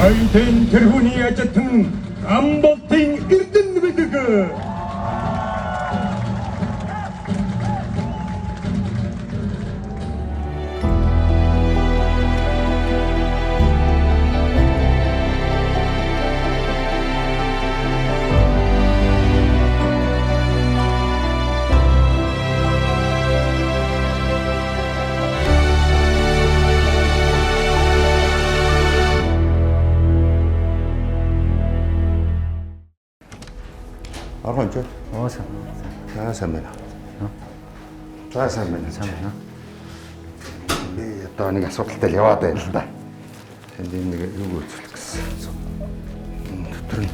Оюутын тэрхүүний ажилтан Амболтын Эрдэнэ бэлэг. Архан ч. Оо сайн. За сайн байна. За сайн байна. Сайн байна. Би одоо нэг асуудалтай л яваад байна л да. Тэнд юм нэг юу үзүүлэх гэсэн. Дотор нь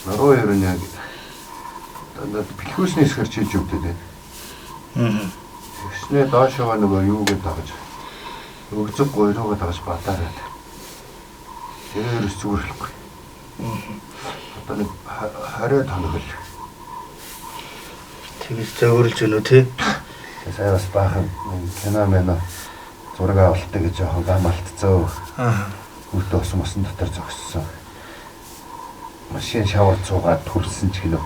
Нуруу ер нь яг дандаа бэлхүүсний хэсгээр чийж өвдөд байна. Тэгснээ доошоогоо нөгөө юугээ дагаж өгзөг гуйруугаа дагаж бадаараад. Тэр ерөөс зүгэрлэхгүй. Одоо нэг 20 хоног л. Тэгэж зөөрөлж гэнэ үү те? Сая бас баахан кино мэнэ зураг авалттай гэж жоохон гам алтцсан. Аа. Хүүхдээ ус мосон дотор зогссон. Машин шавар цуугаад төрсөн ч гинөө.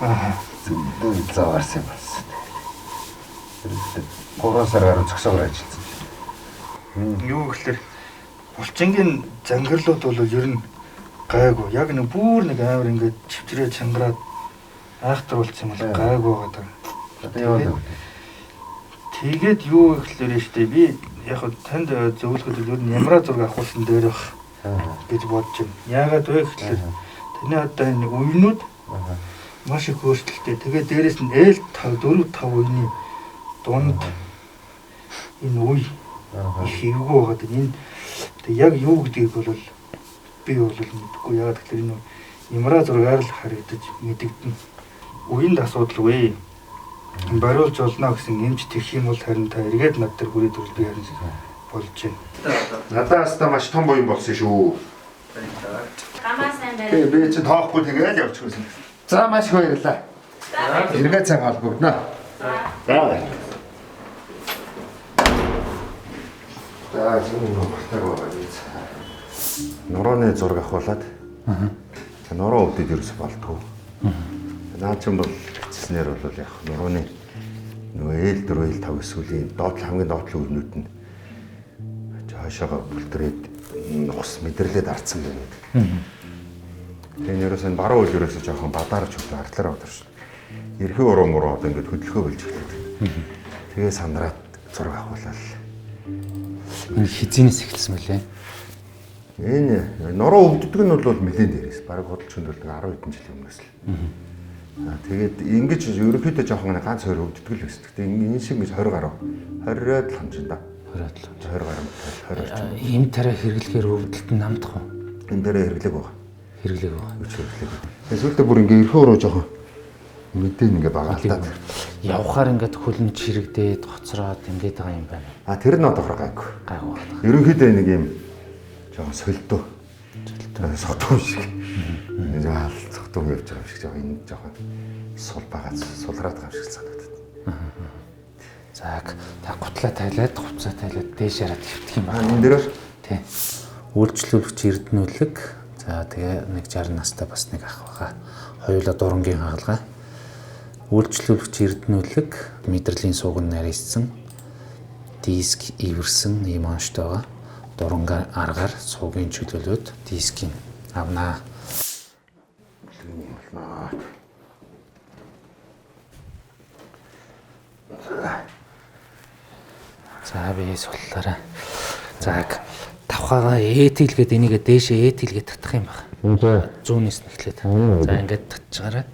Аа. Зөндөө заваарсан юм болсон. Тэр 3 сар гаруй зөксөөр ажилласан. Юу гэхэлэр булчингийн зангирлууд бол ер нь гайгүй. Яг нэг бүр нэг амар ингээд чивчрээ чангараад айхтар болсон юм бол гайгүй байгаа даа. Одоо яваад. Тэгээд юу гэхэлэр штэ би яг хөө танд зөвлөхөд ер нь ямраа зураг авахулсан дээр байх гэж бодож байна. Яагаад вэ гэхэлэр таны одоо энэ үеинүүд маш их өөрчлөлттэй. Тэгээд дээрэс нь L 5 4 5 үеийн дунд энэ үе их эвгүй байгаа. Энэ тэг яг юу гэдгийг бол би бол мэдэхгүй. Яагаад гэхэлэр энэ ямраа зургаар л харагдаж мэдэгдэнэ. Үеинд асуудалгүй. Бариулж болно гэсэн эмч тэгэх юм бол харин та эргээд над дээр хүрээд ирвэл би харин болж байна. Надаас та маш том буян болсон шүү. Гамаа сайн байна. Тэгээ би чи тоохгүй тэгээд явчихсан. За маш их баярлалаа. Эргээд сайн холбогдно. За. За зөв гортаг байгаа биз. Нурууны зураг авахулаад. Аа. Нуруу өвдөд ерөөсө болдгоо. Наа чинь бол хэцснээр бол яг нурууны нөгөө L4 L5 эсвэл доотлол хамгийн доотлол өвнүүд нь хойшоогоо бүлтрээд нухас мэдрэлээд арцсан байна гэдэг. Тэгээ ерөөсөө энэ баруун үйл ерөөсөө жоохон бадаарч хөдлөө ардлаар аваад шин. Ерхий уруу муруу одоо ингээд хөдөлгөө болж эхлэв. Тэгээ сандраад зураг авахулаад. Энэ хизэнээс эхэлсэн мөлий. Энэ нуруу өвддөг нь бол нэлээд дээрээс бараг худалч хүнд бол 10 хэдэн жилийн өмнөөс л. Тэгээд ингэж ерөнхийдөө жоохон ганц хоёр өвддөг л байсан. Гэтэ энэ шиг ингэж 20 гаруй 20-од л хамжин да. 20-од л. 20 гаруй 20 орчим. Эм тариа хэрэглэхээр өвдөлт нь намдах уу? Энэ дээрээ хэрэглэг байгаа. Хэрэглэг байгаа. Үч хэрэглэг. Тэгээд сүүлдээ бүр ингээ ерхөө рүү жоохон мэдээ ингээ багаалтаад явхаар ингээд хөлн чирэгдээд гоцроод ингээд байгаа юм байна. А тэр нь одоохор гайгүй. Гайгүй байна. Ерөнхийдөө нэг юм жоохон солидоо. Сотуу шиг. Заал цогтуу явж байгаа юм шиг жоохон энэ жоохон сул байгаа сулраад байгаа юм шиг санагдаад. За та гутлаа тайлаад хувцаа тайлаад дээш хараад хэвтэх юм байна. Энэ дээрээ тий. Үйлчлүүлэгч Эрдэнүлэг. За тэгээ нэг 60 настай бас нэг ах байгаа. Хоёулаа дурангийн хагалгаа. Үйлчлүүлэгч Эрдэнүлэг мэдрэлийн сууг нь нарийссан. Диск ивэрсэн ийм онштой байгаа. Дурангаар аргаар суугийн чөлөөлөөд дискийг авнаа. Болно. За би суллаарай. За тавхаага этил гээд энийгээ дээшээ этил гээд татах юм баг. Зүүнээс нь эхлээд. За ингээд татчихаарай.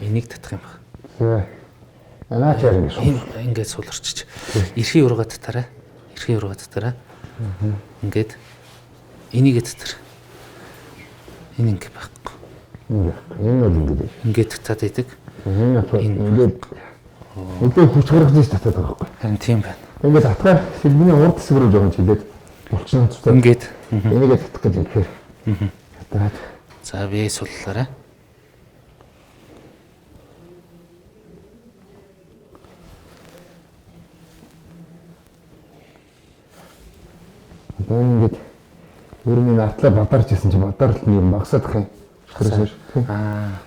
Энийг татах юм баг. За. Анаа чаар ингэ сул. Ингээд суларчиж. Эрхийн ургаа татаарай. Эрхийн ургаа татаарай. Ингээд энийгээ татар. Энэ ингэ байхгүй. Энэ бол ингээд. Ингээд татаад идэг. Энэ ингээд өдөө хүч гаргаж иж татаад байгаа байхгүй. Харин тийм байна. Ингээд татгаар сэлбэний урд хэсэг рүү жоохон чилээд булчин цуцаад. Ингээд энийгээ татах гэж ихээр. Татаад. За би суллаарай. Ингээд ер нь артлаа бадарч ирсэн чи бадарл нь юм багасаадах юм. Аа.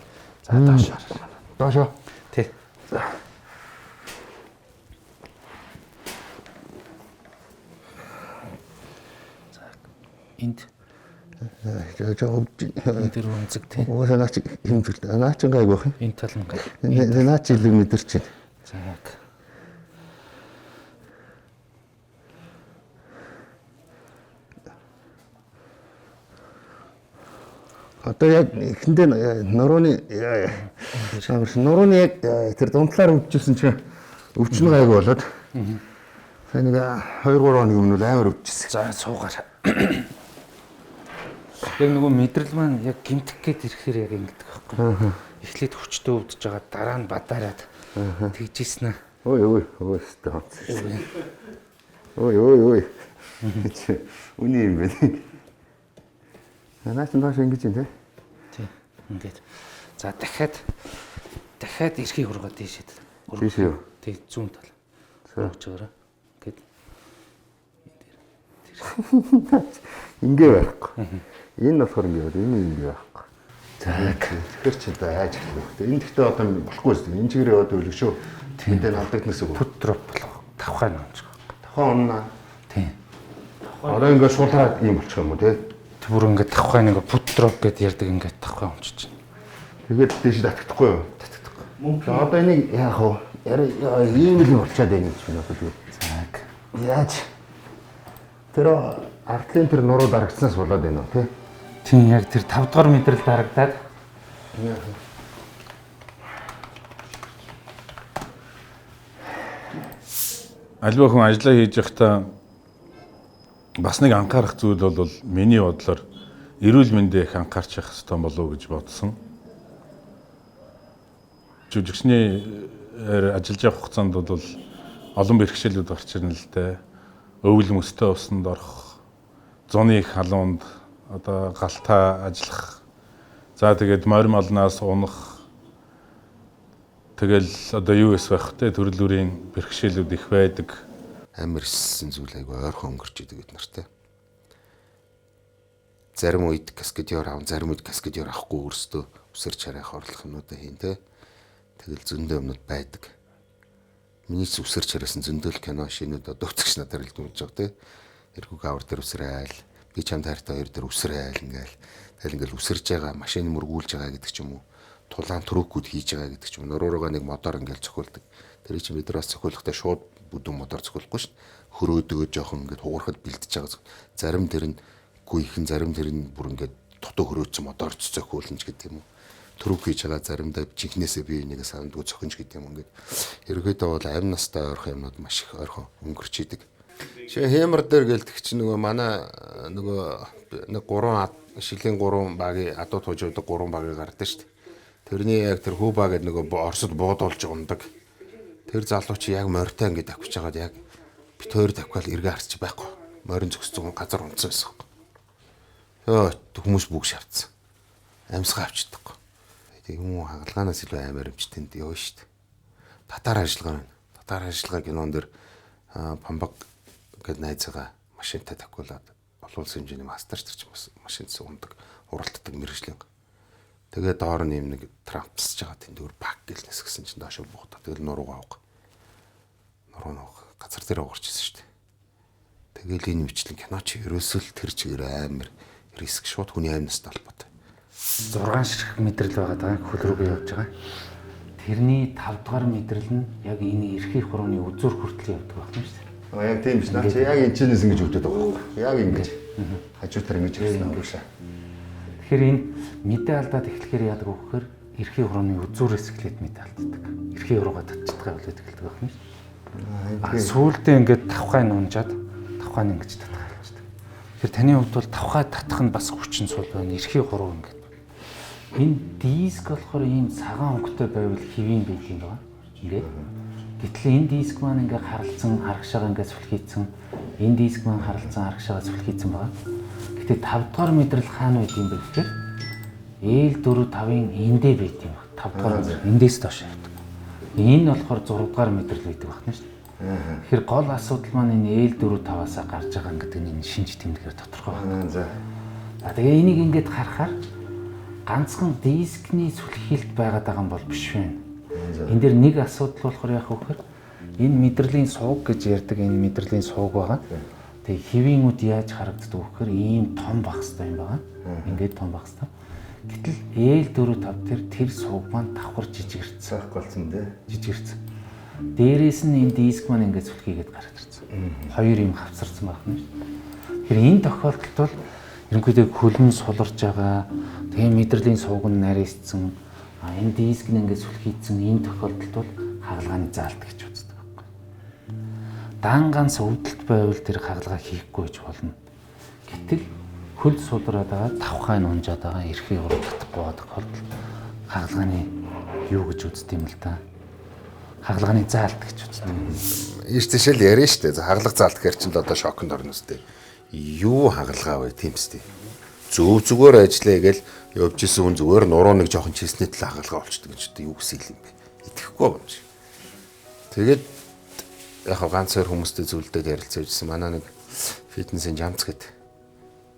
За доош хараа. Доошоо. Тий. За. За энд жоо энэ дэр өнцөг тий. Угаасаа наа чи хэмжүүлдэг. Наа чи гайг байх юм. Энэ тал нь гай. Наа чи илүү мэдэрч байна. За яг. Одоо яг эхэндээ нурууны нурууны яг тэр дунтлаар өвчсөн чинь өвчин гайг болоод. Сайн нэг 2 3 хоног өмнө амар өвчсөн. За суугаар. Яг нөгөө мэдрэл маань яг гимтэх гээд ирэхээр яг ингэдэг байхгүй. Эхлээд хүчтэй өвдөж байгаа, дараа нь бадараад тэгжсэн аа. Ой ой ой өстө. Ой ой ой. Үний юм бэ. Наас нь доош ингэж юм те. Тий. Ингээд. За дахиад эрхийг хургаад тийшээ. Тийшээ юу? Тий, зүүн тал. Хургаж байгаарай. Ингээд. Ингээ байхгүй. Энэ болохоор ингэ яваад, энэ ингэ байхгүй. За тэгэхээр чи одоо яаж эхлэх вэ? Энэ гэхдээ одоо болохгүй шүү дээ. Энэ чигээр яваад үлгэх шүү. Тэндээ алдагдана гэсэн үг. Пут дроп болох. Тавхай нэмж. Тавхай унна. Тий. Одоо ингээ шулраад ийм болчих юм уу те? Бүр ингээ тавхай нэг пут дроп гэдээ ярьдаг ингээ тавхай унчиж байна. Тэгээд дээш татагдахгүй юу? Татагдахгүй. За одоо энийг яах вэ? Яриа ийм л юм болчиход байна гэж би боддог. За. Яаж? Тэр артлын тэр нуруу дарагдсанаас болоод байна уу те? Тийм яг тэр 5 дугаар мэдрэл дарагдаад. Альва хүн ажлаа хийж байхдаа бас нэг анхаарах зүйл бол миний бодлоор эрүүл мэндээ их анхаарч явах хэрэгтэй болов уу гэж бодсон. Жүжигчний ажиллаж явах хугацаанд бол олон бэрхшээлүүд гарч ирнэ л дээ. Өвөл мөстэй усанд орох, зуны их халуунд одоо галтаа ажиллах. За тэгээд морь малнаас унах. Тэгэл одоо юу эс байх те төрөл бүрийн бэрхшээлүүд их байдаг. Амар эссэн зүйл айгүй ойрхон өнгөрч идэг бид нартай. Зарим үед каскадер аав, зарим үед каскадер авахгүй өөрсдөө үсэр чарайх орлох юмнуудаа хийн те. Тэгэл зөндөө юмнууд байдаг. Миний ч үсэр чарайсан зөндөл кино шинүүд одоо үзэгч надаар л дүүж байгаа те. Эргүүг авар дээр үсрээл, би чамд хайртай хоёр дээр үсрээл ингээл. Тэгэл ингээл үсэрж байгаа, машин мөргүүлж байгаа гэдэг ч юм уу. Тулаан трюкүүд хийж байгаа гэдэг ч юм уу. Нуруугаа нэг модоор ингээл цохиулдаг. Тэр чинь бид нар бас цохиулахдаа шууд бүдүүн модоор цохиулахгүй шин. Хөрөөдөгөө жоохон ингээд хугарахад бэлдэж байгаа. Зарим тэр нь гүйхэн, зарим тэр нь бүр ингээд дутуу хөрөөцсөн модоор цохиулна ч гэдэг юм уу. Трюк хийж байгаа заримдаа жинхнээсээ би энийг сандгүй цохинж гэдэг юм ингээд. Ерөнхийдөө бол амь настай ойрхон юмнууд маш их ойрхон өнгөрч идэг. Шээ хэмэр дээр гэлдэг чинь нөгөө манай нөгөө нэг 3 шилийн 3 багийн адуу туужуудаг 3 багийг гардаг шүү дээ. Тэрний яг тэр хүү баг гэдэг нөгөө Оросд буудуулж ундаг. Тэр залуу чи яг морьтой ингээд давхиж хагаад яг бит хоёр давхиал эргээ харч байхгүй. Морин зөкссөн газар унтсан байсан. Йоо хүмүүс бүгд шавцсан. Амьсгаа авчдаггүй. Тэг юм уу хагалгаанаас илүү амар юмч тэнд явна шүү дээ. Татар ажиллагаа байна. Татар ажиллагаа кинон дэр Памбаг гэд найзгаа машинтай давхиулаад олон улсын хэмжээний мастер тэр чинь бас машинц ундаг, уралддаг мэрэгжлийн. Тэгээ доор нь юм нэг трампсж байгаа тэнд өөр пак гэл нисгсэн чинь доошо буухта. Тэгэл нуруугаа авах. Нуруу нуух газар дээр угарч ирсэн шүү дээ. Тэгэл энэ мэтлэн кино чи ерөөсөө л тэр чигээр амар риск шууд хүний амьнастай холбоотой. 6 ширхэг мэдрэл байгаа даа хөл рүүгээ явж байгаа. Тэрний 5 дугаар мэдрэл нь яг энэ эрхий хурууны үзүүр хүртэл явдаг байх юм шүү дээ. Аа яг тийм биш. Наа чи яг энэ чинээс ингэж өвдөд байгаа байхгүй. Яг ингэж хажуутаар ингэж явсан уушаа. Тэгэхээр энэ мэдээ алдаад эхлэхээр яадаг вэ гэхээр эрхий хурууны үзүүрээс эхлээд мэдээ алддаг. Эрхий хуруугаа татчихдаг болоод эхэлдэг байх юм шүү дээ. Сүүлдээ ингээд тавхай нунжаад тавхай нь ингэж татах болчихдог. Тэгэхээр таны хувьд бол тавхай татах нь бас хүчин сул байна. Эрхий хуруу ингээд. Энэ диск болохоор ийм цагаан өнгөтэй байвал хэвийн байт юм байна. Ингээд. Гэтэл энэ диск маань ингээ харалцсан аргашаага ингээ сүлхийцэн, энэ диск маань харалцсан аргашаага сүлхийцэн байгаа. Гэтэ 5 дугаар мэдрэл хаана байд юм бэ гэхээр L4 5-ын эндээ байд юм байна. 5 дугаар мэдрэл эндээс доош явдаг. Энэ болохоор 6 дугаар мэдрэл байдаг байна шүү дээ. Тэгэхээр гол асуудал маань энэ L4-5-аас гарч байгаа гэдэг нь энэ шинж тэмдгээр тодорхой байна. За. За тэгээ энийг ингээд харахаар ганцхан дискний сүлхийлт байгаад байгаа юм бол биш байна. Энэ дээр нэг асуудал болохоор яах вэ гэхээр энэ мэдрэлийн сууг гэж ярьдаг энэ мэдрэлийн сууг байгаа. Тэгээ хэвийн үд яаж харагддаг вэ гэхээр ийм том байх хэвээр юм байгаа. Ингээд том байх хэвээр. Гэтэл L4-5 дээр тэр сууг маань давхар жижигэрсэн. Байхгүй болсон дээ. Жижигэрсэн. Дээрээс нь энэ диск маань ингээд сүлхийгээд гараад ирсэн. Хоёр юм хавсарсан байх нь шүү. Тэгэхээр энэ тохиолдолд бол ерөнхийдөө хөлн суларж байгаа, тэгээ мэдрэлийн сууг нь нарийсцэн, энэ диск нь ингээд сүлхийдсэн энэ тохиолдолд бол хагалгааны заалт гэж үздэг байхгүй. Дан ганц өвдөлт байвал тэр хагалгаа хийхгүй гэж болно. Гэтэл хөл сулраад байгаа, тавхай нь унжаад байгаа, эрхээ уруу татахгүй байгаа тохиолдолд хагалгааны юу гэж үздэг юм л да. Хагалгааны заалт гэж үздэг. Ирж тийшэл яриа штэ. Хагалга заалт гэхэр чинь л одоо шоконд орно үстэй. Юу хагалгаа вэ тийм үстэй. Зөв зүгээр ажиллая гээл явж исэн хүн зүгээр нуруу нэг жоохон чисний төлөө хагалгаа болчдөг гэж үү юу гэсэн юм бэ? Итгэхгүй юм шиг. Тэгээд яг ганц хоёр хүмүүстэй зүйлдээд ярилцаж ирсэн. Манай нэг фитнесийн жамц гэд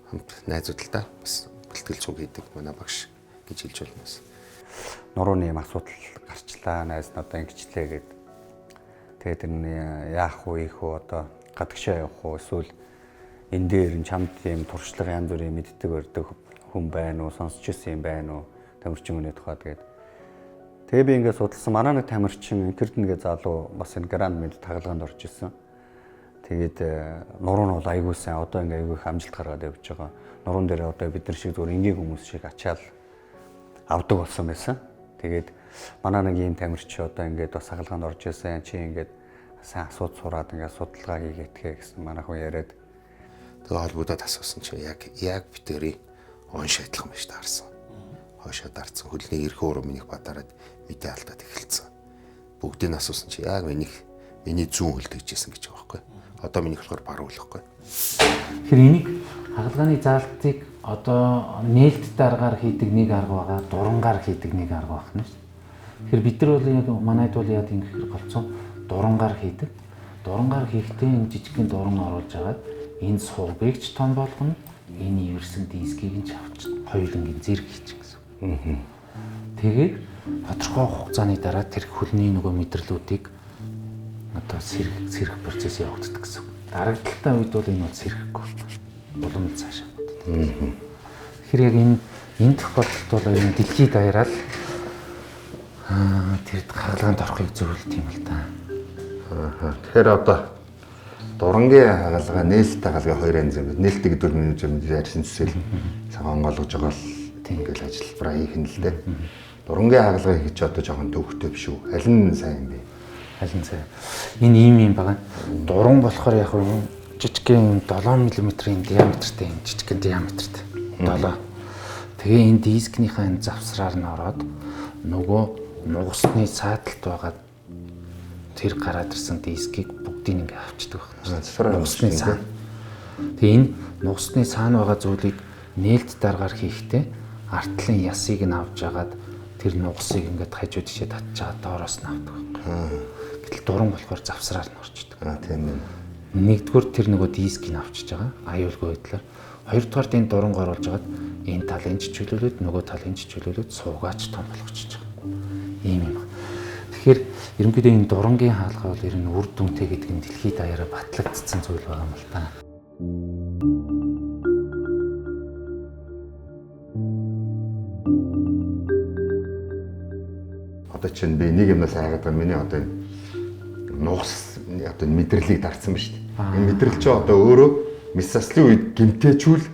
хамт найзууд л да. Бас бэлтгэл цуг хийдэг манай багш гэж хэлж болно бас. Нурууны юм асуудал гарчлаа, найз надаа ингэчлээ гэд. Тэгээд тэр нь яах вэ, их үү одоо гадагшаа явах уу эсвэл энэ дээр нь чамд тийм туршлага янз бүрийн мэддэг өрдөг хүн байна уу, сонсч ирсэн юм байна уу, тамирчин хүний тухай тэгээд. Тэгээ би ингээд судалсан. Манай нэг тамирчин Эрдэнэ гэ залуу бас энэ гранд мэд тагалгаанд орж исэн. Тэгээд нуруу нь бол айгүй сайн одоо ингээд айгүй их амжилт гаргаад явж байгаа. Нуруун дээр одоо бид нар шиг зүгээр энгийн хүмүүс шиг ачаал авдаг болсон байсан. Тэгээд манай нэг ийм тамирч одоо ингээд бас хагалгаанд орж исэн. Чи ингээд сайн асууд сураад ингээд судалгаа хийгээтгэе гэсэн манай хүн яриад. Тэгээ холбогдоод асуусан чи яг битэрийн он шийдлэх юм биш таарсан. Хойшоо дарцсан хөлний эрхөө уруу минийх бадараад мэдээ алдаад эхэлсэн. Бүгдийг асуусан чи яг миний зүүн хөл тэгжсэн гэж байгаа байхгүй. Одоо минийх болохоор баруун хөл байхгүй. Тэгэхээр энийг хагалгааны заалтыг одоо нээлт даргаар хийдэг нэг арга байгаа, дурангаар хийдэг нэг арга байна шүү. Тэгэхээр бид нар бол яг манайд бол яг ингэхээр голцсон дурангаар хийдэг. Дурангаар хийхдээ энэ жижигхэн дуран оруулж агаад энэ суугийг ч том болгоно, энэ ивэрсэн дискийг нь ч авчна. Хоёулангийн зэрэг хийчих гэсэн. Тэгээд тодорхой хугацааны дараа тэр хөлний нөгөө мэдрэлүүдийг одоо сэрэх процесс явагддаг гэсэн. Дарагдaltaй үед бол энэ бол сэрэхгүй. Улам л цаашаа боддог. Тэгэхээр яг энэ тохиолдолд бол энэ дэлхийд даяараа л тэр хагалгаанд орохыг зөвлөд юм л да. Тэгэхээр одоо дурангийн хагалгаа, нээлттэй хагалгаа хоёр янз юм. Нээлттэй гэдэг нь миний ярьсан зүсэл цагаан онгойлгож байгаа л ингээл ажилбараа хийх нь л дээ. Дурангийн хагалгаа хийх чи одоо жоохон төвхтэй биш үү? Аль нь сайн юм бэ? Аль нь сайн? Энэ ийм юм байгаа. Дуран болохоор яг юм жижигхэн 7 мм-ийн диаметртэй юм жижигхэн диаметртэй 7. Тэгээ энэ дискнийхээ энэ завсраар нь ороод нөгөө нугасны цааталт байгаа тэр гараад ирсэн дискийг бүгдийг ингээ авчдаг байна. Нугасны цаана. Тэгээ энэ нугасны цаана байгаа зүйлийг нээлт даргаар хийхдээ артлын ясыг нь авч агаад тэр нугасыг ингээд хажуу тишээ татчаад доороос нь авдаг байхгүй. Гэтэл дуран болохоор завсраар нь орчдөг. Тийм ээ. Нэгдүгээр тэр нөгөө дискийг авчиж байгаа аюулгүй байдлаар. Хоёрдугаар энэ дуран оруулж агаад энэ талын ч чөлөөлөд нөгөө талын ч чөлөөлөд суугаач том болгочихж байгаа. Ийм юм. Тэгэхээр ерөнхийдөө энэ дурангийн хаалга бол ер нь үр дүнтэй гэдэг нь дэлхийд даяараа батлагдсан зүйл байгаа юм л та. Одоо чинь би нэг юмнаас айгаад байгаа. Миний одоо энэ нугас одоо мэдрэлийг дарцсан ба шүү дээ. Энэ мэдрэл чи одоо өөрөө мэс заслын үед гимтээчүүл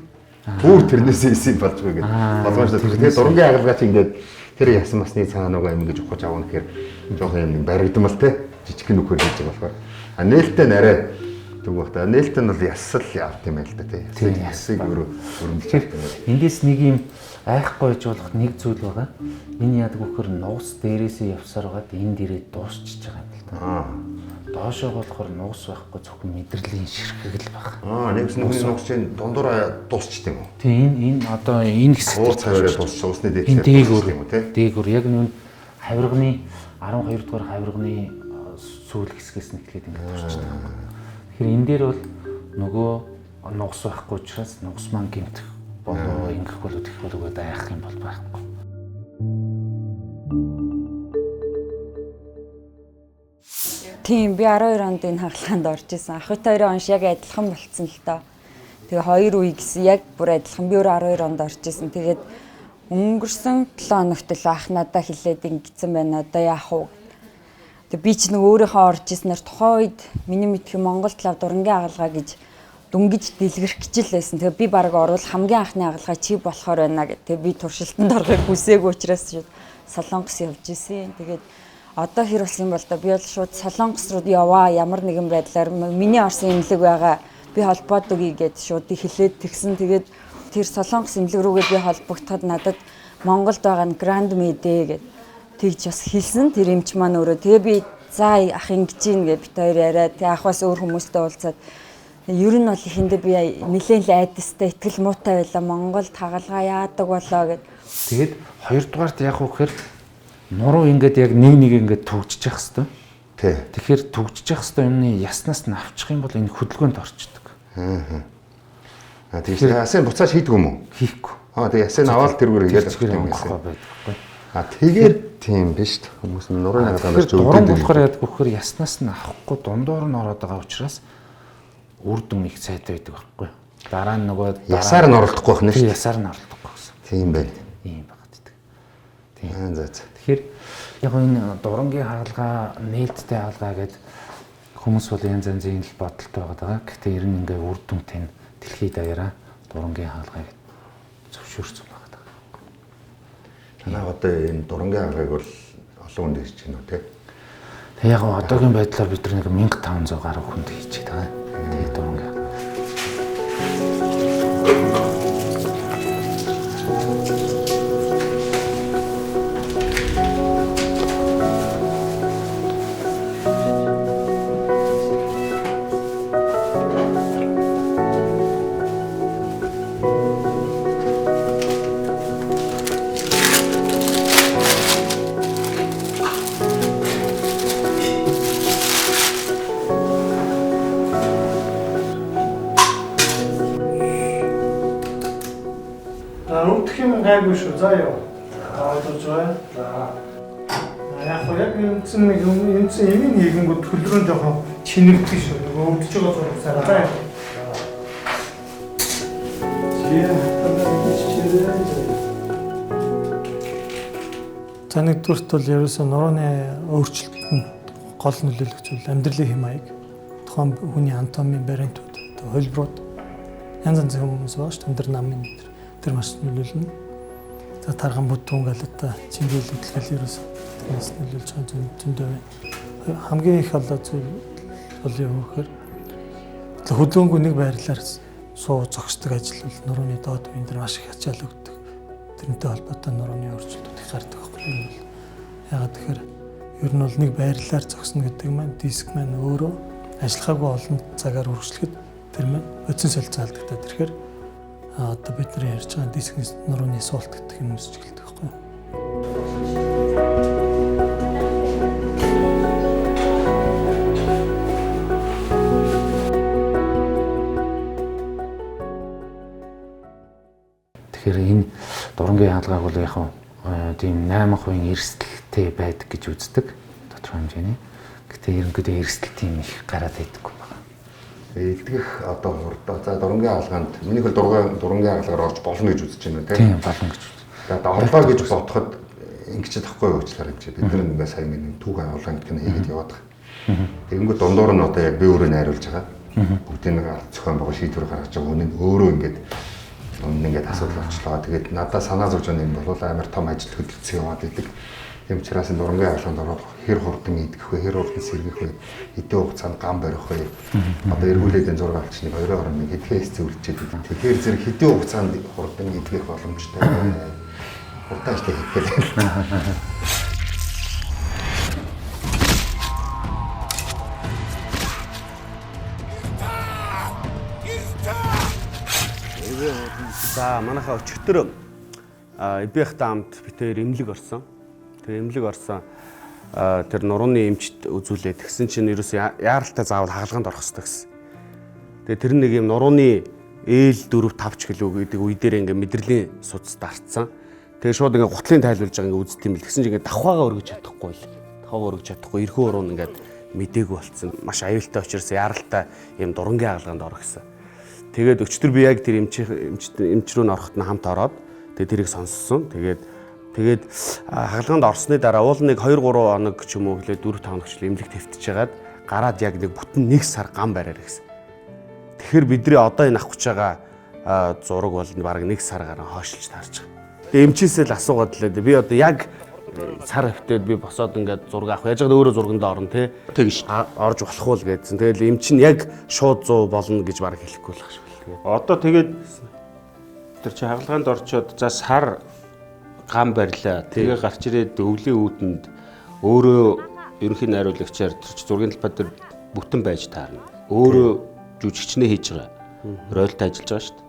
бүр тэрнээсээ исэн болж байгаа гэдэг боломжтой. Тэгэхээр дурангийн хагалгаа чи ингээд тэр ясан масны цаана нөгөө юм ингэж ухаж авах гэхээр жоохон юм нэг баригдмал те жижигхэн нөхөр хийж байгаа болохоор. А нээлттэй нарай түг бах та. Нээлттэй нь бол ясал явт юм байл та те. Ясыг өөрөө өрөмлөж чаддаг юм. Эндээс нэг юм айхгүй байж болох нэг зүйл байгаа. Энэ яадаг вөхөр нугас дээрээсээ явсаар байгаад энэ дээрээ дуусчихж байгаа юм л та. Доошоо болохоор нугас байхгүй зөвхөн мэдрэлийн ширхэг л баг. Нэгс нугас чинь дундуур дуусчт юм уу? Тийм энэ одоо энэ хэсэг дээр цаваараа дуусч усны дээдлэр юм уу те? Дээгүр яг нүн хавирганы 12 дугаар хавирганы Сүүл хэсгээс нь эхлээд ингээд турчдаг. Тэгэхээр энэ дээр бол нөгөө нугас байхгүй учраас нугас маань гэмтэх болоо ингэх болоо тэгэх болоо гэдэг айх юм бол байхгүй. Тийм, би 12 онд энэ хагалгаанд орж исэн. Ахын хоёрын онш яг адилхан болцсон л доо. Тэгээ хоёр үе гэсэн яг бүр адилхан. Би өөрөө 12 онд орж исэн. Тэгээд өнгөрсөн 7 хоногт л ах надаа хэлээд ингэсэн байна. Одоо яах вэ? Тэгээ би ч нэг өөрийнхөө орж ирснээр тухайн үед миний мэдэх Монгол талаар дурангийн хагалгаа гэж дүнгиж дэлгэрэх гэж л байсан. Тэгээ би баг орвол хамгийн анхны хагалгаа чи болохоор байна гэх. Тэгээ би туршилтанд орохыг хүсээгүй учраас шууд Солонгос явж исэн. Тэгээд одоо хэр болсон юм бол да би бол шууд Солонгос руу яваа ямар нэгэн байдлаар миний орсон эмнэлэг байгаа би холбоод өгье гэд шууд хэлээд тэгсэн. Тэгээд тэр Солонгос эмнэлэг рүүгээ би холбогдоход надад Монголд байгаа нь Гранд Мэдээ гэд тэгж бас хэлсэн. Тэр эмч маань өөрөө тэгээ би за ах ингэж ийн гэж бит хоёр яриад тэгээ ах бас өөр хүмүүстэй уулзаад ер нь бол ихэндээ би нэлээд л айдастай итгэл муутай байлаа. Монголд хагалгаа яадаг болоо гэд. Тэгээд хоёрдугаарт яг уу гэхээр нуруу ингээд яг нэг нэг ингээд түгжчих хэвээр. Тий. Тэгэхээр түгжчих хэвээр юмны яснаас нь авчих юм бол энэ хөдөлгөөнд орчдөг. Аа. Тэгэхээр ясын буцааж хийдэг юм уу? Хийхгүй. Аа, тэгээ ясын аваад тэргээр хийгээд авчих юм байсан. Байхгүй. Аа, тэгээд тийм биш үү? Хүмүүс нь нурууны хагалгаанд зөвдөд. Дуран болохоор яадаг вөхөр яснаас нь авахгүй дундуур нь ороод байгаа учраас үр дүн их сайтай байдаг байхгүй. Дараа нь нөгөө ясаар нь оролдохгүй байх нь шүү. Ясаар нь оролдохгүй гэсэн. Тийм байна. Ийм багт гэдэг. Тийм. За за. Тэгэхээр яг энэ дурангийн хагалгаа, нээлттэй хагалгаа гэдэг хүмүүс бол янз янзын л бодолтой байгаа. Гэхдээ ер нь ингээ үр дүнтэй нь дэлхийд даяараа дурангийн хагалгаа гэж зөвшөөрсөн байгаа. Танаа одоо энэ дурангийн хагалгааг бол олон хүнд хийж байна уу те? Тэг яг одоогийн байдлаар бид нар нэг 1500 гаруй хүнд хийж байгаа. Тэгээ дурангийн хагалгаа. Гайгүй шүү. За яа. Одоо жоо. За. Яг яг үндсэн нэг үндсэн эмийн хийгэнгүүд төлрөн жоохон чинэрдэг шүү. Нөгөө өвдөж байгаа зураг за яа. За нэгдүгüрт бол ерөөсөө нурууны өөрчлөлтөнд гол нөлөөлөх зүйл амьдралын хэм маяг, тухайн хүний анатомийн бариантууд, хувилбарууд янз янзын хүмүүс байгаа шүү. Өндөр намын тэр маш нөлөөлнө. За тарган бүдүүн галата чингээл хөдөлгөөл ерөөсөө тэрнээс нөлөөлж байгаа зөндөө байна. Хамгийн их одоо зүйл бол юу гэхээр хөдөлгөөнгүй нэг байрлалаар суу зогсдог ажил бол нурууны доод үеийн дээр маш их ачаал өгдөг. Тэрнтэй холбоотой нурууны өөрчлөлтүүд их гардаг байхгүй юу? Яагаад тэгэхээр ер нь бол нэг байрлалаар зогсно гэдэг маань диск маань өөрөө ажиллахаагүй олон цагаар үргэлжлэхэд тэр маань бодисын солилцоо алдагдаад ирэхээр одоо бид нар ярьж байгаа дискний нурууны суулт гэдэг юм үүсч эхэлдэг байхгүй юу? Тэгэхээр энэ дурангийн хаалгааг бол яг тийм 8% эрсдэлтэй байдаг гэж үздэг тодорхой хэмжээний. Гэтэ ерөнхийдөө эрсдэл тийм их гараад байдаггүй байна. Илтгэх одоо хурдаа. За дурангийн хаалгаанд минийх бол дурангийн хаалгаар орж болно гэж үзэж байна уу тийм болно гэж үзэж. За орлоо гэж бодоход ингэж тахгүй уучлаарай юм чи. Бид нар ингээ сая ингээ түүх агуулгын гэдэг нь хийгээд яваад байгаа. Тэгэнгүүт дундуур нь одоо яг би өөрөө найруулж байгаа. Бүгдийг нэг зохион байгуул шийдвэр гаргаж байгаа хүн нь өөрөө ингээд өмнө ингээд асуудал болчлоо. Тэгээд надад санаа зовж байгаа юм бол амар том ажил хөдөлгөсөн яваад идэг. Тийм учраас энэ дурангийн хаалганд ороод хэр хурдан идэх вэ, хэр хурдан сэргэх вэ, хэдэн хугацаанд гам барих вэ? Одоо эргүүлээд энэ зураг авчныг 2.1 хэдхэн хэсэг үлчээд идэг. Тэгэхээр зэрэг хэдэн хугацаанд хурдан идэх боломжтой вэ? Хурдан ажил хийх гээл. За манайхаа өчигдөр Эбэх даамд бид хоёр эмнэлэг орсон. Тэр эмнэлэг орсон. тэр нурууны эмчт үзүүлээд тэгсэн чинь ерөөсөө яаралтай заавал хагалгаанд орох хэрэгтэй гэсэн. Тэгээ тэр нэг юм нурууны ээл 4 5 ч гэлүү гэдэг үе дээр ингээ мэдрэлийн судас дарцсан. Тэгээ шууд ингээ гутлын тайлбарлаж байгаа ингээ үздэг юм бэл. Тэгсэн чинь ингээ давхаагаа өргөж чадахгүй л. Давхаагаа өргөж чадахгүй эрхүү уруу нь ингээд мдээгүй болцсон. Маш аюултай учраас яаралтай юм дурангийн хагалгаанд орох гэсэн. Тэгээд өчтөр би яг тэр эмч рүү н ороход нь хамт ороод тэгээд тэрийг сонссон. Тэгээд хагалгаанд орсны дараа уул нэг 2 3 хоног ч юм уу гэлээ 4 5 хоног ч эмнэлэг твтж хагаад гараад яг нэг бүтэн 1 сар гам бариар гэсэн. Тэгэхээр бидний одоо энэ авах гэж байгаа зураг бол бараг 1 сар гарan хойшилж таарч байгаа. Тэгээ эмчээсээ л асуугаад лээ. Би одоо яг сар хөвтөд би босоод ингээд зураг авах. Яаж байгаа өөрөө зургандаа орно те. Тэгш орж болох уу л гэдсэн. Тэгэл эмч нь яг шууд 100 болно гэж бараг хэлэхгүй л ах шиг л. Одоо тэгээд тэр чи хагалгаанд орчоод за сар гам барьлаа. Тэгээ гарч ирээд өвлийн үүтэнд өөрөө ерөнхий найруулагчаар тэр чи зургийн талбай дээр бүтэн байж таарна. Өөрөө жүжигчнээ хийж байгаа. Ролтой ажиллаж байгаа шүү дээ.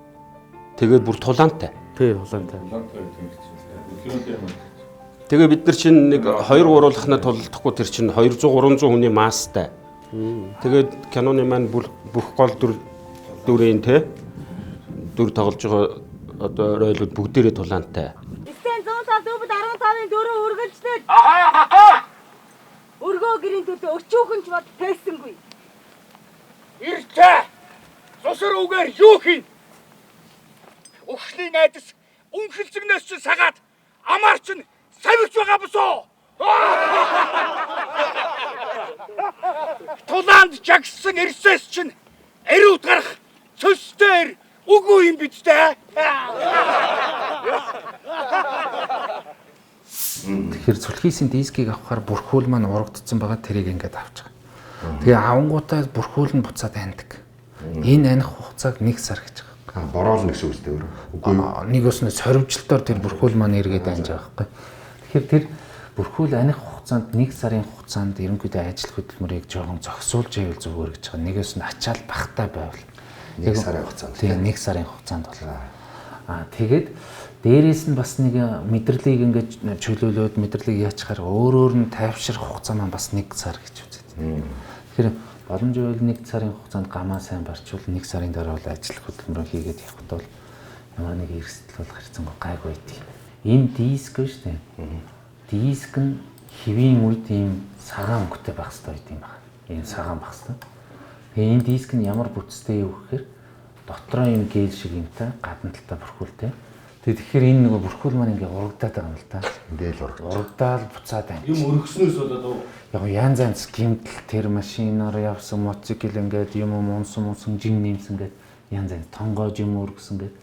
Тэгээд бүр тулаантай. Тий, тулаантай. Тэгээ бид нар чинь нэг 2 3-уулахнаа тулалдахгүй тэр чинь 200 300 хүний масстай. Тэгээд киноны маань бүх гол дүрийн те дүр тоглож байгаа одоо ролууд бүгдээрээ тулаантай. 905 415-ын 4 үргэлжлээд. Өргөө гэрийн төлөө өчүүхэн ч бод тээсэнгүй. Иртэ! Цусар үгээр юу хийн? Өгшлийн айдас үнхэлцэгнээс чинь сагаад амаар чинь савигч байгаа босоо. Тулаанд жагссан эрсээс чинь ариут гарах цөсдөр үгүй юм бид тэ. Тэгэхээр зүлхийсийн дискийг авахаар бүрхүүл маань урагдсан байгаа тэрийг ингээд авч байгаа. Тэгээ авангуудаа бүрхүүл нь буцаад андаг. Энэ аних хугацааг 1 сар гэж байгаа. Бороолно гэсэн үг үү өөрөө? Үгүй нэг өснө сорвжилтоор тэр бүрхүүл маань эргээд анж байгаа байхгүй. Тэгэхээр тэр бүрхүүл аних хугацаанд 1 сарын хугацаанд ерөнхийдөө ажил хөдөлмөрийг жоохон зогсуулж байвал зүгээр гэж байгаа. Нэг өснө ачаал багтай байвал 1 сарын хугацаанд. Тийм 1 сарын хугацаанд бол. Аа тэгээд дээрээс нь бас нэг мэдрэлийг ингээд чөлөөлөөд мэдрэлийг яачаар өөрөөр нь тайвшрах хугацаа маань бас 1 сар гэж үзээд. Тэгэхээр боломж байвал 1 сарын хугацаанд гамаа сайн барчвал 1 сарын дараа бол ажил хөдөлмөрөө хийгээд явхад бол ямар нэг эрсдэл бол харьцангуй гайгүй байдаг. Энэ диск шүү дээ. Диск нь хэвийн үед ийм сагаан өнгөтэй байх хэрэгтэй байт юм байна. Ийм сагаан байх хэрэгтэй. Тэгээ энэ диск нь ямар бүтцтэй юу гэхээр дотроо ийм гел шиг юмтай, гадна талдаа бүрхүүлтэй. Тэгэхээр энэ нөгөө бүрхүүл маань ингээ урагдаад байгаа юм л та. Ингээл урагдаад. Урагдаал буцаад байна. Юм өргөснөөс болоод уу? Яг янз янз гимтэл тэр машинаар явсан мотоцикл ингээд юм унсан унсан жин нэмсэн гээд янз янз тонгоож юм өргөсөн гээд.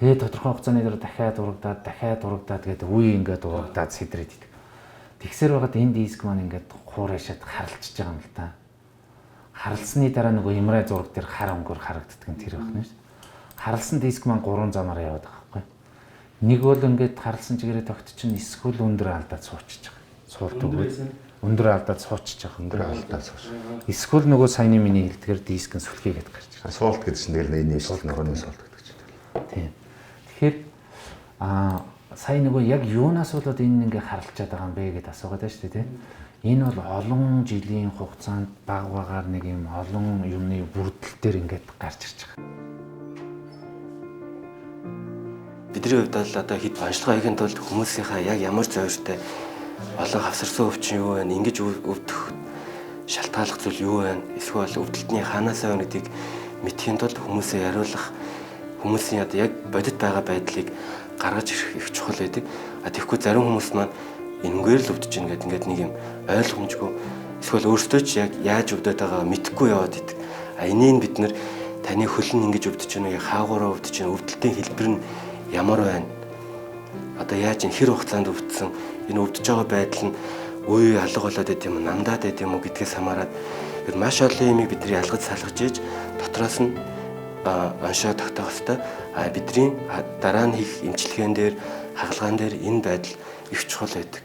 Тэгээ тодорхой хугацааны дараа дахиад урагдаад дахиад урагдаад гээд үе ингээд урагдаад сэдрээд идэг. Тэгсэр байгаад энэ диск маань ингээд хуурайшаад харалчиж байгаа юм л та. Харалсны дараа нөгөө имрай зураг дээр хар өнгөөр харагддаг нь тэр байх нь шүү. Харалсан диск маань 3 замаар яваад байгаа байхгүй. Нэг бол ингээд харалсан чигээрээ тогтчин эсвэл өндөр алдаад суучиж байгаа. Суулт өгөөд өндөр алдаад суучиж байгаа. Өндөр алдаад сууч. Эсвэл нөгөө саяны миний хэлдгээр диск нь сүлхийгээд гарч ирсэн. Суулт гэдэг чинь тэгэл энэ шил нурууны суулт гэдэг чинь. Тийм. Тэгэхээр сая нөгөө яг юунаас болоод энэ ингээ харалчаад байгаа юм бэ гэдээ асуугаад байна шүү дээ, тийм. Энэ бол олон жилийн хугацаанд баг багаар нэг юм олон юмны бүрдэл дээр ингээд гарч ирж байгаа. Бидний хувьд бол одоо хэд онцлогоо хийхэд тулд хүмүүсийнхаа яг ямар зөөртэй олон хавсарсан өвчин юу байна, ингэж өвдөх шалтгааллах зүйл юу байна, эсвэл өвдөлтний хаанаас байна гэдгийг мэдхийн тулд хүмүүсээ яриулах, хүмүүсийн одоо яг бодит байгаа байдлыг гаргаж ирэх их чухал байдаг. А тэгэхгүй зарим хүмүүс маань энэгээр л өвдөж байна гэдэг ингээд нэг юм ойлгомжгүй эсвэл өөртөө ч яг яаж өвдөд байгаагаа мэдэхгүй яваад идэг. А энийг бид нэр таны хөл нь ингэж өвдөж байна уу, хаагаараа өвдөж байна, өвдөлтийн хэлбэр нь ямар байна? Одоо яаж энэ хэр хугацаанд өвдсөн, энэ өвдөж байгаа байдал нь үе алга болоод байд юм уу, намдаад байд юм уу гэдгээс хамаарат ер маш олон юмыг бидний ялгаж салгаж иж дотроос нь оншоо тогтоох ёстой. А бидний дараа нь хийх эмчилгээн дээр, хагалгаан дээр энэ байдал их чухал байдаг.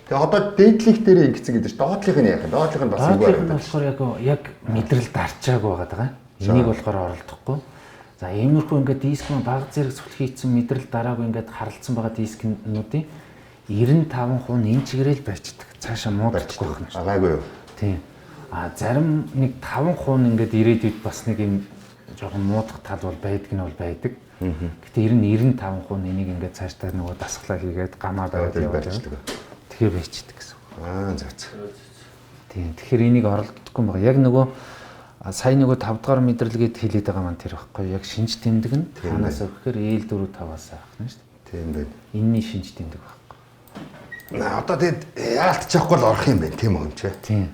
Тэгээ одоо дээдлих дээр ингэсэн гэдэг чинь доотлих нь яах вэ? Доотлих нь бас юу байх вэ? Болохоор яг мэдрэл дарчаагүй байгаа даа. Энийг болохоор оролдохгүй. За иймэрхүү ингээд диск маань баг зэрэг сүлхийцэн мэдрэл дараагүй ингээд харалцсан байгаа дискнүүдийн 95% нь энэ чигээрэл байчдаг. Цаашаа муудахгүй байх нь. Гайгүй юу? Тийм. А зарим нэг 5% нь ингээд ирээдүйд бас нэг юм жоохон муудах тал бол байдаг нь бол байдаг. Гэтэ ер нь 95% нь энийг ингээд цаашдаа нөгөө дасгалаа хийгээд гамаа бариад яваад тэгэхээр байчдаг гэсэн үг. Аа зөв зөв. Тийм. Тэгэхээр энийг оролдохгүй юм байна. Яг нөгөө сая нөгөө 5 дугаар мэдрэлгээд хэлээд байгаа маань тэр байхгүй. Яг шинж тэмдэг нь хаанаас өгөхээр ээл 4 5-аас авах нь шүү дээ. Тийм байна. Энийний шинж тэмдэг байхгүй. Одоо тэгэд яалтчихгүй л орох юм байна тийм үү юм чи? Тийм.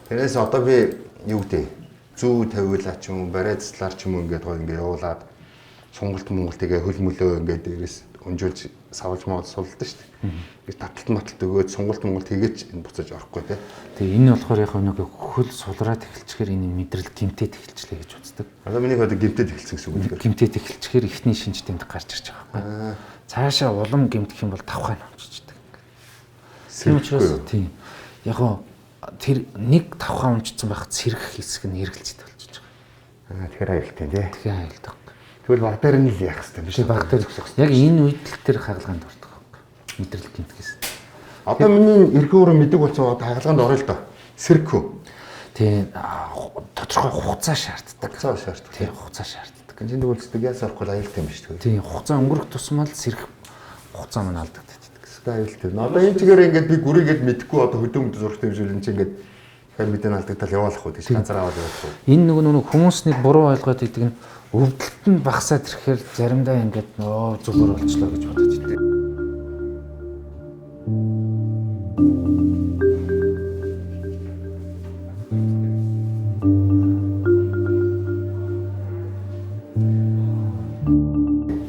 Тэрээс одоо би юу гэдэг зүү тавиулаа ч юм уу, барай заслаар ч юм уу ингээд гоё ингээд явуулаад сунгалт монголтыгээ хөл мөлөө ингээд дээрээс өнжүүлж савлж мол сулдаг шүү дээ. Ингээд таталт маталт өгөөд сунгалт монголт хийгээч энэ буцаж орохгүй тий. Тэгээ энэ болохоор яг нэг хөл сулраад эхэлчихээр энэ мэдрэл гимтээд эхэлчлээ гэж үздэг. Одоо миний хувьд гимтээд эхэлсэн гэсэн үг үү? Гимтээд эхэлчихээр эхний шинж тэмдэг гарч ирж байгаа байхгүй. Цаашаа улам гимтэх юм бол давхай номччихдаг. Тийм учраас тийм. Яг гоо тэр нэг давхай унжчихсан байх сэрэх хэсэг нь эргэлзээд болчихж байгаа. Тэгэхээр аюултай тий. Тэгэхээр аюултай. Тэгвэл баг дээр нь л яах хэрэгтэй биш үү? Баг дээр яг энэ үед л тэр хагалгаанд ордог байхгүй. Мэдрэл гэмтгэс. Одоо миний эрхэн өрөө мэдэг болсон одоо хагалгаанд орё л доо. Сэрэх үү? Тийм тодорхой хугацаа шаарддаг. Хугацаа шаарддаг. Тийм хугацаа шаарддаг. Гинжинд үлддэг яас орохгүй аюултай юм биш үү? Тийм хугацаа өнгөрөх тусмаа л сэрэх хугацаа маань алдагддаг гэсэн. Аюултай. Одоо энэ чигээр ингээд би гүрийгээд мэдэхгүй одоо хөдөө мөдөө зурагтай юм шиг энэ чинь ингээд тэгэхээр мэдэн алдагдал яваалах уу тийш газар аваад явах уу? Энэ нөгөө хүмүүс нэг буруу ойлгоод идэг нь өвдөлт нь багасаад ирэхээр заримдаа ингээд нөө зүгээр болчлоо гэж бодож идэг.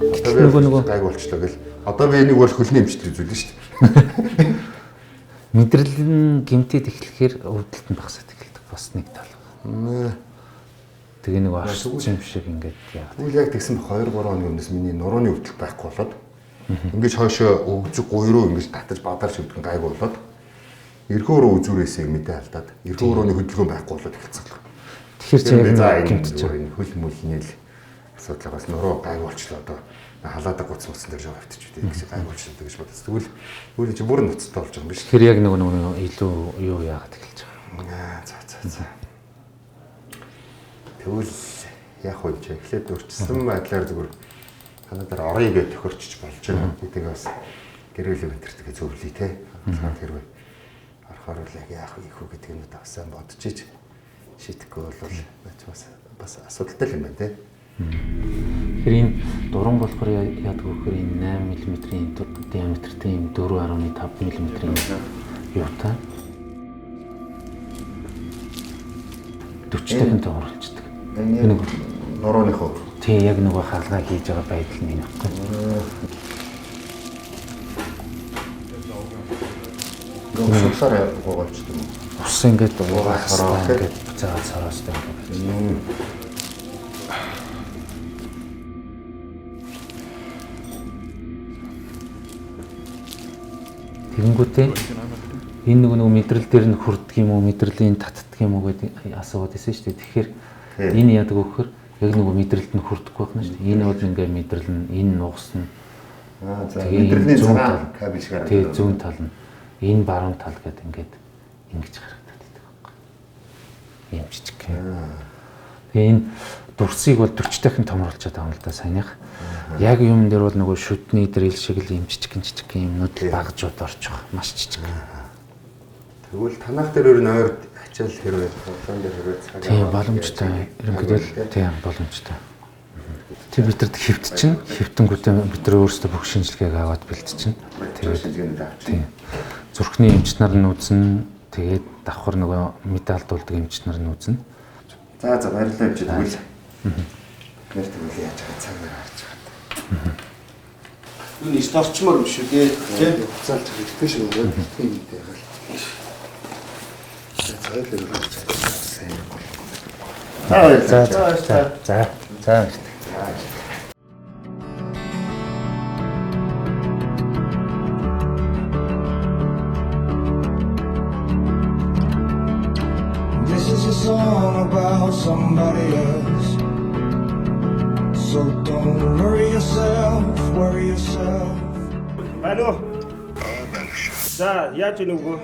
Гэтэл нөгөө гайг болчлоо гэл. Одоо би энийг бол хөлний эмчилгээ үзүүлнэ шүү дээ. Мэдрэл нь гэмтээд эхлэхээр өвдөлт нь багасаад эхэлдэг. Бас нэг тал. Тэгээ нэг орсон юм шиг ингээд яа. Тэгвэл яг тэгсэн 2 3 хоногийн өмнөөс миний нурууны өвдөлт байхгүй болоод ингэж хойшоо өгзөг гуй руу ингэж татаж бадарч өвдгөн гайгүй болоод эрхөө рүү үзүүрээсээ мэдээ алдаад эрхөө өрөөний хөдөлгөөн байхгүй болоод эхэлсэн. Тэгэхээр чи яг гэмтэж байгаа энэ хөл мөлний л асуудал бас нуруу гайгүй болчлоо одоо халаадаг гуц муцсан дээр жоо автчих үү гэж гайгүй болчлоо гэж бодсон. Тэгвэл тэгвэл чи бүр ноцтой болж байгаа юм биш. Тэгэхээр яг нөгөө илүү юу яагаад эхэлж байгаа. За за за. Тэгвэл яг уу чи эхлээд өрчсөн байдлаар зүгээр танаа дээр оръё гэж тохирчж болж байна. Би тэгээ бас гэрээлэг өнтертэйгээ зөвлөе те. Хагалгаанд хэрвээ орохоор л яг яах вэ хүү гэдэг нь бас сайн бодож ич шийдэхгүй бол бас бас асуудалтай юм байна те. Тэгэхээр энэ дуран болохоор яадаг вэ гэхээр энэ 8 мм-ийн диаметртэй юм 4.5 мм-ийн юутай 40 дахин томруулцдаг. Энэ нурууных уу? Тий, яг нөгөө хаалгаа хийж байгаа байдал нь энэ байхгүй. Усаар угаалчдаг юм уу? Ус ингээд уугаад ингээд буцаагаад сороостой ингээд. Тэгэнгүүтээ энэ нөгөө мэдрэл дээр нь хүрдэг юм уу, мэдрэлийн татдаг юм уу гэдэг асууад байсан шүү дээ. Тэгэхээр энэ яадаг вэ гэхээр яг нөгөө мэдрэлд нь хүрдэхгүй байх нь шүү дээ. Энэ бол ингээ мэдрэл нь энэ нугасна. Аа за мэдрэлийн цагаан кабель шиг харагдав. Тэгээ зүүн тал нь энэ баруун тал гэдэг ингээд ингэж харагдаад байдаг байхгүй. Ийм жижиг. Тэгээ энэ дүрсийг бол 40 дахин томруулчаад байгаа юм л да саяных. Яг юм дээр бол нөгөө шүдний дрил шиг л ийм жижигэн жижигэн юмнууд багжууд орж байгаа. Маш жижиг. Тэгвэл танах дээр өөр нойр ачаал хэрвээ улаан дээр хэрвээ цаг тийм боломжтой. Ерөнхийдөө л тийм боломжтой. Тийм бид нарт хэвт чинь хэвтэнгүүтээ бид нар өөрсдөө бүх шинжилгээг аваад бэлтчихнэ. Тэгээд шинжилгээнд авчихна. Тийм. Зүрхний эмч нар нь үзнэ. Тэгээд давхар нөгөө мэдээ алдуулдаг эмч нар нь үзнэ. За за баярлалаа эмч тэгвэл. Нэр тэгвэл яаж байгаа цаг нар харж байгаа. Юу нэг орчмоор юм шүү дээ. Тийм хуцаалж хэрэгтэй шүү. Тийм мэдээ ягаал. За за за за за. This is a song about somebody else. So don't worry yourself, worry yourself. Алло. За, яаж ийнэ үгүй?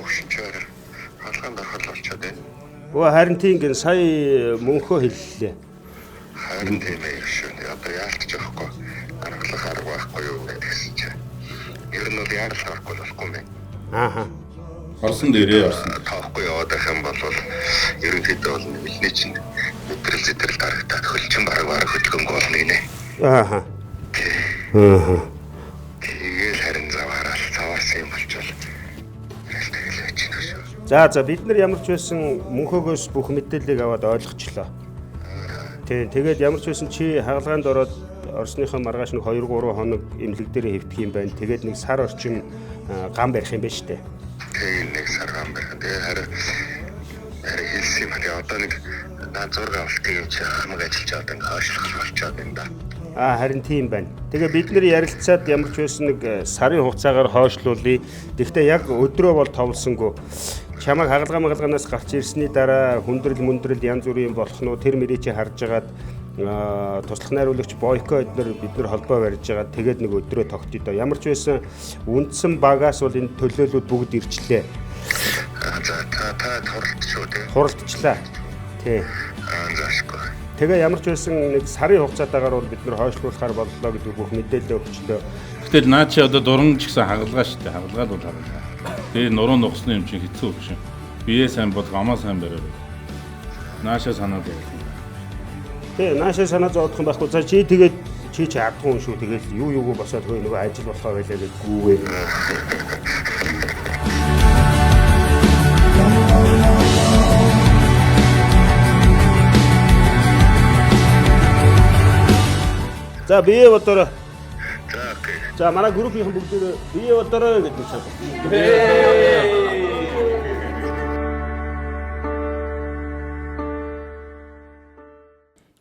хөвшин чи хаалгаанд ороход болчиход байна. Өө харин тийм гин сая мөнхөө хэллээ. Харин тийм ээ шүү. Одоо яалтч явахгүй. Аргалах арга байхгүй юу гэсэн чинь. Ер нь бол яарал харахгүй болохгүй юм байна. Ааха. Орсон дээрээ орсон. Тоохгүй яваад байх юм бол ерөнхийдөө бол нэмэлтний чинь мэдрэл зэтрэл дарагтаад хөл чинь бараг бараг хөдөлгөөнгүй болно гинэ. Ааха. Аа. Тэгээл харин заваарал заваарсан юм болчвол тэгэл байж гэнэ шүү. За за бид нар ямар ч байсан мөнхөөгөөс бүх мэдээллийг аваад ойлгочлоо. Тийм тэгээд ямар ч байсан чи хагалгаанд ороод орсныхоо маргааш нэг 2 3 хоног эмнэлэг дээр хэвтэх юм байна. Тэгээд нэг сар орчим гам барих юм байна штэ. Тийм нэг сар гам барих. Тэгээд харин харин хэлсэн юм. Тэгээ одоо нэг наа зураг авалтыг юм чи хамаг ажиллаж байгаа ингээ хойшлох болчоод байна да. Аа харин тийм байна. Тэгээ бид нэр ярилцаад ямар ч байсан нэг сарын хугацаагаар хойшлуулъя. Гэхдээ яг өдрөө бол товлсонгүй. Чамайг хагалгаа магалгаанаас гарч ирсний дараа хүндрэл мөндрөл янз бүрийн болох нь тэр мөрий чи харж агаад туслах найруулагч Бойко эднэр бид нар холбоо барьж байгаа. Тэгээд нэг өдрөө тогтъё доо. Ямар ч байсан үндсэн багаас бол энэ төлөөлүүд бүгд ирчлээ. За та та хуралдчихв тий. Хуралдчлаа. Тий. Аа заашгүй. Тэгээ ямар ч байсан нэг сарын хугацаатаагаар бол бид нар хойшлуулахар боллоо гэдэг бүх мэдээлэл өгчлөө. Гэтэл наа чи одоо дуран ч гэсэн хагалгаа шүү дээ. Хагалгаад бол хагалгаа. Тэгээ нуруу нухсны юм чинь хэцүү хөшин. Бие сайн бол гамаа сайн бариарай. Наашаа санаа зовох. Тий, наашаа санаа зовох юм байхгүй. За чи тэгээд чи чи ардгүй юм шүү. Тэгэл юу юугүй босоод хөө нөгөө ажил болохоо байлаа гэж гүүвээ. За бие бодороо. За окей. За манай группийнхэн бүгдээрээ бие бодороо гэж нэг цааш.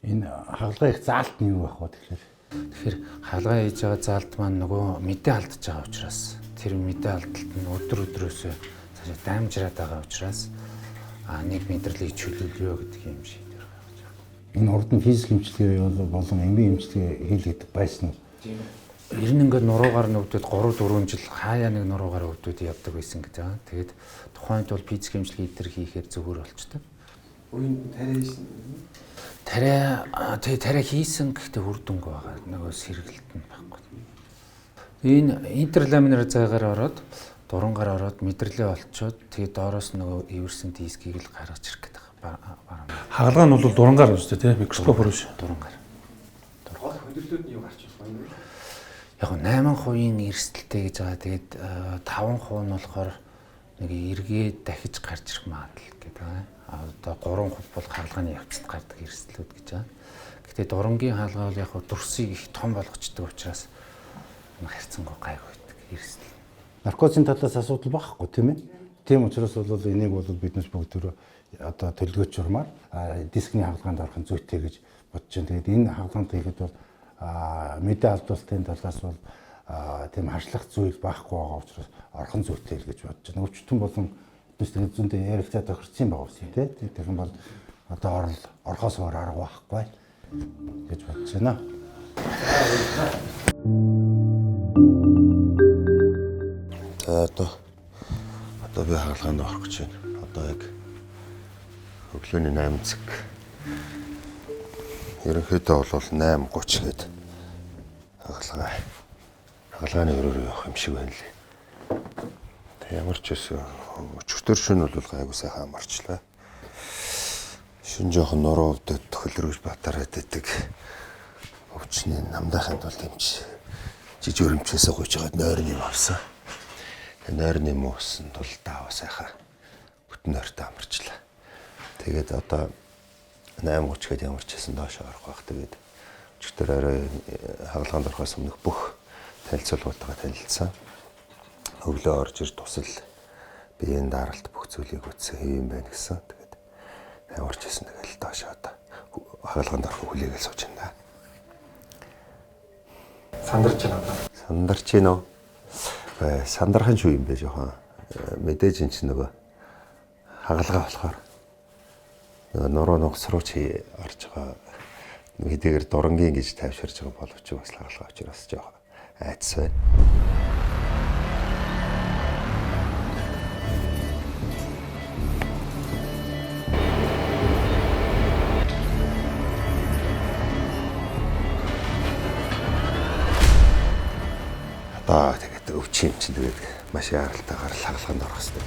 Энэ хагалгаа их заалт нь юу байх вэ тэгэхээр? Тэгэхээр хагалгаа хийж байгаа заалт маань нөгөө мэдээ алдаж байгаа учраас тэр мэдээ алдалт нь өдөр өдрөөсөө цаашаа дамжраад байгаа учраас нэг мэдрэлийг чөлөөлөё гэдэг юм шийдвэр гаргаж байгаа. Энэ урд нь физик эмчилгээ болон эмийн эмчилгээ хийлэгдэх байсан уу? Тийм. Ер нь ингээд нуруугаар нүвдэд 3 4 жил хаяа нэг нуруугаар өвдөд явдаг байсан гэж байгаа. Тэгээд тухайд бол физик эмчилгээ эдэр хийхээр зүгээр болчтой. Үеинд тариа хийсэн. Тариа тий тариа хийсэн гэхдээ үр дүнгүй байгаа. Нөгөө сэргэлт нь байхгүй. Энэ интерламинар зайгаар ороод дурангаар ороод мэдрэлээ олцоод тэгээд доороос нөгөө эвэрсэн дискийг л гаргаж ирэх гэдэг байгаа. Хагалгаа нь бол дурангаар үстэй тий микроскопор биш. Дурангаар. Гол хүндрэлүүд нь юу гарч ирэх вэ? Яг 8% эрсдэлтэй гэж байгаа. Тэгээд 5% нь болохоор нэг эргээ дахиж гарч ирэх магадлал гэдэг байгаа. Одоо 3% бол хагалгааны явцад гардаг эрсдлүүд гэж байгаа. Гэхдээ дурангийн хаалгаа бол яг дүрсийг их том болгочдөг учраас харьцангуй гайгүй байдаг эрсдэл. Наркозын талаас асуудал байхгүй тийм ээ. Тийм учраас бол энийг бол биднес бүгд одоо төлгөөч журмаар дискний хагалгаанд орох нь зүйтэй гэж бодож байна. Тэгээд энэ хагалгаанд хийхэд бол мэдээ алдуултын талаас бол тийм харшлах зүйл байхгүй байгаа учраас орох нь зүйтэй л гэж бодож байна. Өвчтөн болон биднес тэгээд зүүндээ ярилцаа тохирцсон байгаа юм тий. Тэр юм бол одоо орохоос өөр арга байхгүй гэж бодож байна. За одоо би хагалгаанд орох гэж байна. Одоо яг өглөөний 8 цаг. Ерөнхийдөө бол 8:30 гээд хагалгааны өрөөр явах юм шиг байна лээ. Тэг ямар ч байсан өчигдөр шөнө бол гайгүй сайхан амарчлаа. Шин жоохон нуруу өвдөд төхөлрөж батараад байдаг. Өвчний намдаахын тулд эмч жижиг өрөмчөөсөө гуйж байгаад нойрон юм авсан. Тэг нойрон юм уусан тул даава сайхан бүтэн нойртой амарчлаа. Тэгээд одоо 8:30 гээд ямар ч байсан доош орох байх. Тэгээд өчигдөр орой хагалгаанд орохоос өмнөх бүх танилцуулгуудтайгаа танилцсан. Өглөө орж ир тусал биеийн даралт бүх зүйлийг үтсэн хэв юм байна гэсэн. Тэгээд ямар ч байсан тэгэл доош одоо хагалгаанд орох хүлээгээл сууж байна. Сандарч байна одоо. Сандарч байна уу? Сандархан шүү юм бэ жоохон. Мэдээж эн чинь нөгөө хагалгаа болохоор нөгөө нуруу нугас руу чи орж байгаа хэдийгээр дурангийн гэж тайвширж байгаа боловч бас хагалгаа учраас жоохон айдас байна. Эмч юм чинь тэгээд маш яаралтайгаар л хагалгаанд орох хэрэгтэй.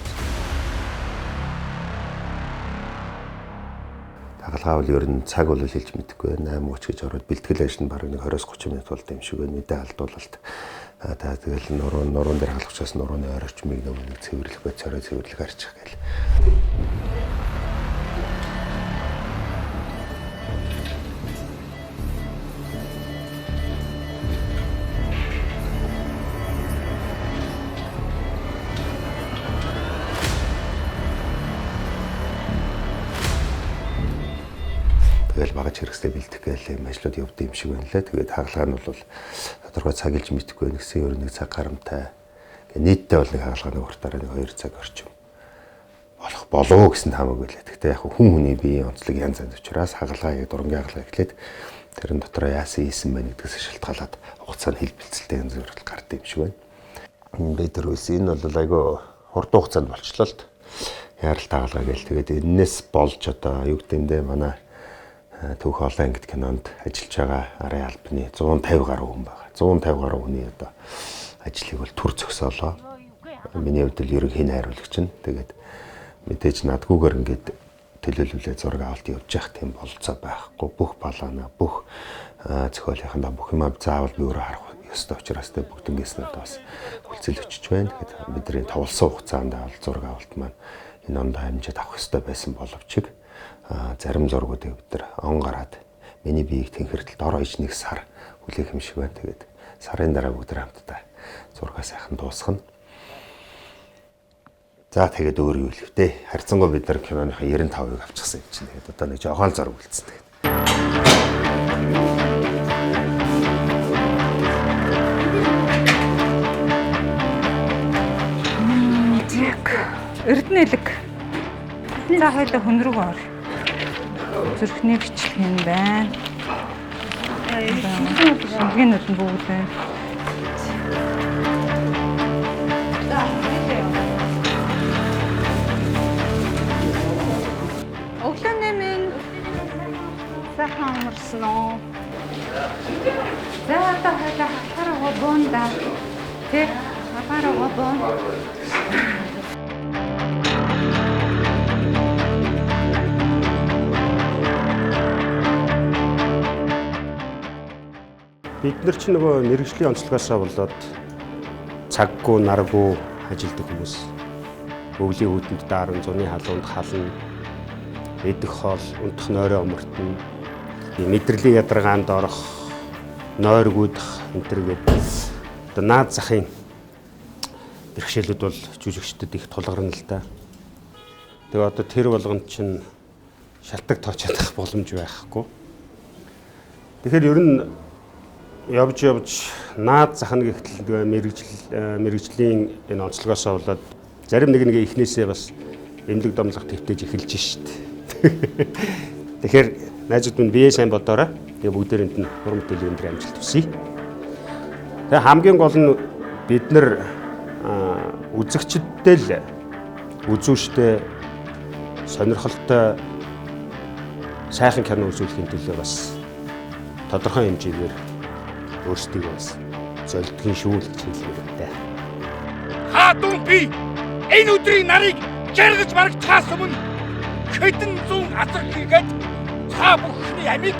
Хагалгаа бол ер нь цаг бол хэлж мэдэхгүй байна. 8:30 гэж ороод бэлтгэл ажил нь бараг нэг 20-30 минут болд юм шиг байна. Мэдээ алдуулалт. Та тэгэл нуруун дээр хагалгах учраас нурууны ойр орчмыг нөгөө нэг цэвэрлэх бай, цорой цэвэрлэх арчих гээл. Тэгэл багаж хэрэгсээ бэлдэх гээл юм ажлууд явд юм шиг байна лээ. Тэгээд хагалгаа нь бол тодорхой цаг илж мэдэхгүй байх гэсэн ер нь нэг цаг гарамтай. Нийтдээ бол нэг хагалгааны уртаараа нэг 2 цаг орчим болох болов гэсэн таамаг байлаа. Гэхдээ яг хүн хүний биеийн онцлог янз янз учраас хагалгаа яг дурангийн хагалгаа эхлээд тэрэн дотроо яасан ийсэн байна гэдгээс шалтгаалаад хугацаа нь хэлбэлцэлтэй янз бүр гард юм шиг байна. Би тэр үс энэ бол айгүй хурдан хугацаанд болчлоо л яаралт хагалгаа гээл. Тэгээд эннээс болж одоо юу гэдэг юм бэ манай Түүх олон ангид кинонд ажиллаж байгаа арын албаны 150 гаруй хүн байгаа. 150 гаруй хүний одоо ажлыг бол төр зөксөөлөө. Миний хувьд л ерөнхий найруулагч нь. Тэгээд мэдээж надгүйгээр ингээд төлөөлүүлээ зураг авалт явж явах тийм бололцоо байхгүй. Бүх балаана, бүх зохиолынхандаа бүх юм заавал би өөрөө харах ёстой учраас тэ бүгднгээс нь одоо бас хүлцэл өчөж байна. Тэгэхээр бидний товлсон хугацаанд бол зураг авалт маань энэ онд амжаад авах ёстой байсан боловч зарим зургуудыг бид нар он гараад миний биеийг тэнхэртэл дор хаяж нэг сар хүлээх юм шиг байна. Тэгээд сарын дараа бүгд хамтдаа зургаа сайхан дуусгана. За тэгээд өөр юу хэлэх вэ? Харьцангуй бид нар киноныхаа 95%-ыг авчихсан юм чинь. Тэгээд одоо нэг жохон зураг үлдсэн. Тэгээд Эрдэнэлэг. За хоёлаа хүн рүү ор. Зүрхний бичлэг юм байна. Шингэнүүд нь бүгд байна. Өглөөний минь сайхан амарсан уу? За одоо хоёлаа хатаараа буунда. Тэ хатаараа буун. Бид нар ч нөгөө мэргэжлийн онцлогоосоо болоод цаггүй, наргүй ажилдаг хүмүүс. Өвлийн үүтэнд дааран, зуны халуунд хална, идэх хоол, унтах нойроо омортно, мэдрэлийн ядаргаанд орох, нойр гүйдэх энэ төр гээд одоо наад захын бэрхшээлүүд бол жүжигчдэд их тулгарна л да. Тэгээ одоо тэр болгонд чинь шалтаг тооч чадах боломж байхгүй. Тэгэхээр ер нь явж наад захна гэхтэл мэргэжлийн энэ онцлогоосоо болоод зарим нэг эхнээсээ бас эмнэлэг домлох твтэж эхэлж шít. Тэгэхээр найзууд минь бие сайн бодоорой. Тэгээ бүгдээрэнд нь урам бүтээл өндөр амжилт хүсье. Тэгээ хамгийн гол нь бид нар үзэгчдтэй л үзүүштэй сонирхолтой сайхан кино үзүүлэхийн төлөө бас тодорхой хэмжээгээр өөрсдийгөө бас золдгийн шүү л гэж хэлмээр байна. Хаадун би энэ өдрийн нарыг жаргаж барагчхаас өмнө хэдэн зуун азар хийгээд та бүхний амийг